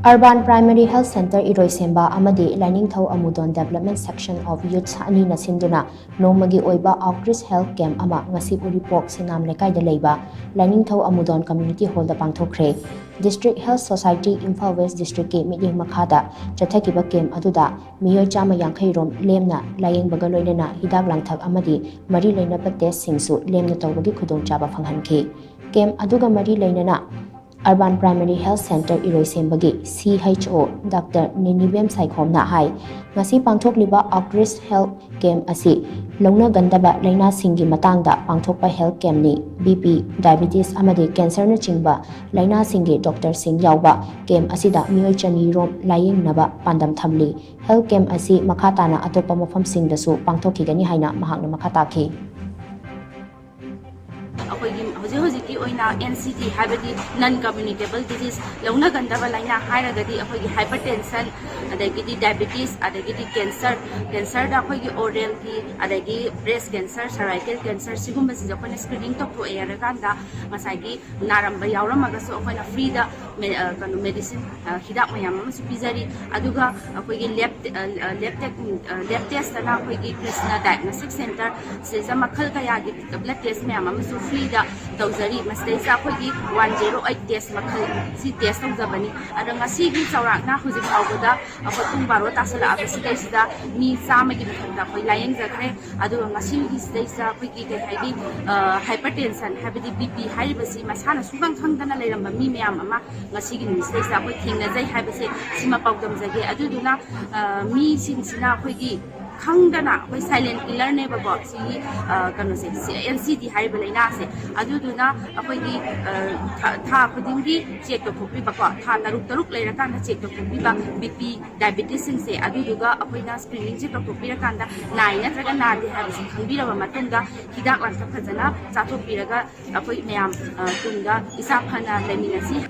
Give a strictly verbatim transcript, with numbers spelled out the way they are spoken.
Urban Primary Health Center ꯏꯔꯣꯏꯁꯦꯝꯕ ꯑꯃꯗꯤ ꯂꯥꯏꯅꯤꯡꯊꯧ ꯑꯃꯨꯗꯣꯟ Development Section of Youths ꯑꯅꯤꯅ ꯁꯤꯟꯗꯨꯅ ꯅꯣꯡꯃꯒꯤ ꯑꯣꯏꯕ Outreach Health Camp ꯑꯃ ꯉꯁꯤ ꯎꯔꯤꯄꯣꯛ ꯁꯤꯅꯥꯝ ꯂꯩꯀꯥꯏꯗ ꯂꯩꯕ ꯂꯥꯏꯅꯤꯡꯊꯧ ꯑꯃꯨꯗꯣꯟ Community Hallꯗ ꯄꯥꯡꯊꯣꯛꯈ꯭ꯔꯦ꯫ District Health Society Imphal West Districtꯀꯤ ꯃꯤꯠꯌꯦꯡ ꯃꯈꯥꯗ ꯆꯠꯊꯈꯤꯕ camp ꯑꯗꯨꯗ ꯃꯤꯑꯣꯏ ꯆꯥꯝꯃ ꯌꯥꯡꯈꯩ ꯔꯣꯝ ꯂꯦꯝꯅ ꯂꯥꯌꯦꯡꯕꯒ ꯂꯣꯏꯅꯅ ꯍꯤꯗꯥꯛ ꯂꯥꯡꯊꯛ ꯑꯃꯗꯤ ꯃꯔꯤ ꯂꯩꯅꯕ testꯁꯤꯡꯁꯨ ꯂꯦꯝꯅ ꯇꯧꯕꯒꯤ ꯈꯨꯗꯣꯡꯆꯥꯕ ꯐꯪꯍꯟꯈꯤ꯫ Camp ꯑꯗꯨꯒ ꯃꯔꯤ ꯂꯩꯅꯅ Urban Primary Health Center ꯏꯔꯣꯏꯁꯦꯝꯕꯒꯤ C H O Doctor ꯅꯤꯅꯤꯕꯦꯝ ꯁꯥꯏꯈꯣꯝꯅ ꯍꯥꯏ, ꯉꯁꯤ ꯄꯥꯡꯊꯣꯛꯂꯤꯕ Outreach Health Camp ꯑꯁꯤ ꯂꯧꯅꯒꯟꯗꯕ ꯂꯥꯏꯅꯥꯁꯤꯡꯒꯤ ꯃꯇꯥꯡꯗ ꯄꯥꯡꯊꯣꯛꯄ health campꯅꯤ꯫ B P, diabetes ꯑꯃꯗꯤ cancerꯅꯆꯤꯡꯕ ꯂꯥꯏꯅꯥꯁꯤꯡꯒꯤ doctorꯁꯤꯡ ꯌꯥꯎꯕ camp ꯑꯁꯤꯗ ꯃꯤꯑꯣꯏ ꯆꯅꯤ ꯔꯣꯝ ꯂꯥꯌꯦꯡꯅꯕ ꯄꯥꯟꯗꯝ ꯊꯝꯂꯤ꯫ Health camp ꯑꯁꯤ ꯃꯈꯥ ꯇꯥꯅ ꯑꯇꯣꯞꯄ ꯃꯐꯝꯁꯤꯡꯗꯁꯨ ꯄꯥꯡꯊꯣꯛꯈꯤꯒꯅꯤ ꯍꯥꯏꯅ ꯃꯍꯥꯛꯅ ꯃꯈꯥ ꯇꯥꯈꯤ꯫ ꯑꯩꯈꯣꯏꯒꯤ ꯍꯧꯖꯤꯛ ꯍꯧꯖꯤꯛꯀꯤ ꯑꯣꯏꯅ N C D ꯍꯥꯏꯕꯗꯤ non communicable disease, ꯂꯧꯅꯒꯟꯗꯕ ꯂꯥꯏꯅꯥ ꯍꯥꯏꯔꯒꯗꯤ ꯑꯩꯈꯣꯏꯒꯤ hypertension, ꯑꯗꯒꯤꯗꯤ diabetes, ꯑꯗꯒꯤꯗꯤ cancer, cancerꯗ ꯑꯩꯈꯣꯏꯒꯤ oralꯒꯤ, ꯑꯗꯒꯤ breast cancer, cervical cancer, ꯁꯤꯒꯨꯝꯕꯁꯤꯁꯨ ꯑꯩꯈꯣꯏꯅ screening ꯇꯧꯊꯣꯛꯑꯦ ꯍꯥꯏꯔꯀꯥꯟꯗ ꯉꯁꯥꯏꯒꯤ ꯅꯥꯔꯝꯕ ꯌꯥꯎꯔꯝꯃꯒꯁꯨ ꯑꯩꯈꯣꯏꯅ freeꯗ ꯀꯩꯅꯣ medicine, ꯍꯤꯗꯥꯛ ꯃꯌꯥꯝ ꯑꯃꯁꯨ ꯄꯤꯖꯔꯤ꯫ ꯑꯗꯨꯒ ꯑꯩꯈꯣꯏꯒꯤ lab, lab test, lab testꯇꯅ ꯑꯩꯈꯣꯏꯒꯤ Krishna Diagnostic Center ꯁꯤꯗꯩꯁꯤꯗ ꯃꯈꯜ ꯀꯌꯥꯒꯤ blood test ꯃꯌꯥꯝ ꯑꯃꯁꯨ freeꯗ ꯇꯧꯖꯔꯤ꯫ ꯃꯁꯤꯗꯩꯁꯤꯗ ꯑꯩꯈꯣꯏꯒꯤ one zero eight test ꯃꯈꯜ ꯁꯤ test ꯇꯧꯖꯕꯅꯤ꯫ ꯑꯗꯣ ꯉꯁꯤꯒꯤ ꯆꯥꯎꯔꯥꯛꯅ ꯍꯧꯖꯤꯛ ꯐꯥꯎꯕꯗ ꯑꯩꯈꯣꯏ ꯄꯨꯡ ꯕꯥꯔꯣ ꯇꯥꯁꯜꯂꯛꯑꯕꯁꯤꯗꯩꯁꯤꯗ ꯃꯤ ꯆꯥꯝꯃꯒꯤ ꯃꯊꯛꯇ ꯑꯩꯈꯣꯏ ꯂꯥꯌꯦꯡꯖꯈ꯭ꯔꯦ꯫ ꯑꯗꯨꯒ ꯉꯁꯤꯒꯤꯁꯤꯗꯩꯁꯤꯗ ꯑꯩꯈꯣꯏꯒꯤ ꯀꯩ ꯍꯥꯏꯅꯤ, hypertension ꯍꯥꯏꯕꯗꯤ B P ꯍꯥꯏꯔꯤꯕꯁꯤ ꯃꯁꯥꯅ ꯁꯨꯡꯈꯪ ꯈꯪꯗꯅ ꯂꯩꯔꯝꯕ ꯃꯤ ꯃꯌꯥꯝ ꯑꯃ ꯉꯁꯤꯒꯤ ꯅꯨꯃꯤꯠꯁꯤꯗꯩꯁꯤꯗ ꯑꯩꯈꯣꯏ ꯊꯦꯡꯅꯖꯩ ꯍꯥꯏꯕꯁꯦ ꯁꯤꯃ ꯄꯥꯎꯗꯝꯖꯒꯦ꯫ ꯑꯗꯨꯗꯨꯅ ꯃꯤꯁꯤꯡꯁꯤꯅ ꯑꯩꯈꯣꯏꯒꯤ ꯈꯪꯗꯅ ꯑꯩꯈꯣꯏ silent killerꯅꯦꯕꯀꯣ ꯁꯤꯒꯤ ꯀꯩꯅꯣꯁꯦ, N C D ꯍꯥꯏꯔꯤꯕ ꯂꯥꯏꯅꯥꯁꯦ꯫ ꯑꯗꯨꯗꯨꯅ ꯑꯩꯈꯣꯏꯒꯤ ꯊꯥ ꯈꯨꯗꯤꯡꯒꯤ check ꯇꯧꯊꯣꯛꯄꯤꯕꯀꯣ, ꯊꯥ ꯇꯔꯨꯛ ꯇꯔꯨꯛ ꯂꯩꯔꯀꯥꯟꯗ check ꯇꯧꯊꯣꯛꯄꯤꯕ B P, diabetesꯁꯤꯡꯁꯦ꯫ ꯑꯗꯨꯗꯨꯒ ꯑꯩꯈꯣꯏꯅ screeningꯁꯦ ꯇꯧꯊꯣꯛꯄꯤꯔꯀꯥꯟꯗ ꯅꯥꯏ ꯅꯠꯇ꯭ꯔꯒ ꯅꯥꯗꯦ ꯍꯥꯏꯕꯁꯤ ꯈꯪꯕꯤꯔꯕ ꯃꯇꯨꯡꯗ ꯍꯤꯗꯥꯛ ꯂꯥꯡꯊꯛ ꯐꯖꯅ ꯆꯥꯊꯣꯛꯄꯤꯔꯒ ꯑꯩꯈꯣꯏ ꯃꯌꯥꯝ ꯇꯨꯡꯗ ꯏꯁꯥ ꯐꯅ ꯂꯩꯃꯤꯟꯅꯁꯤ꯫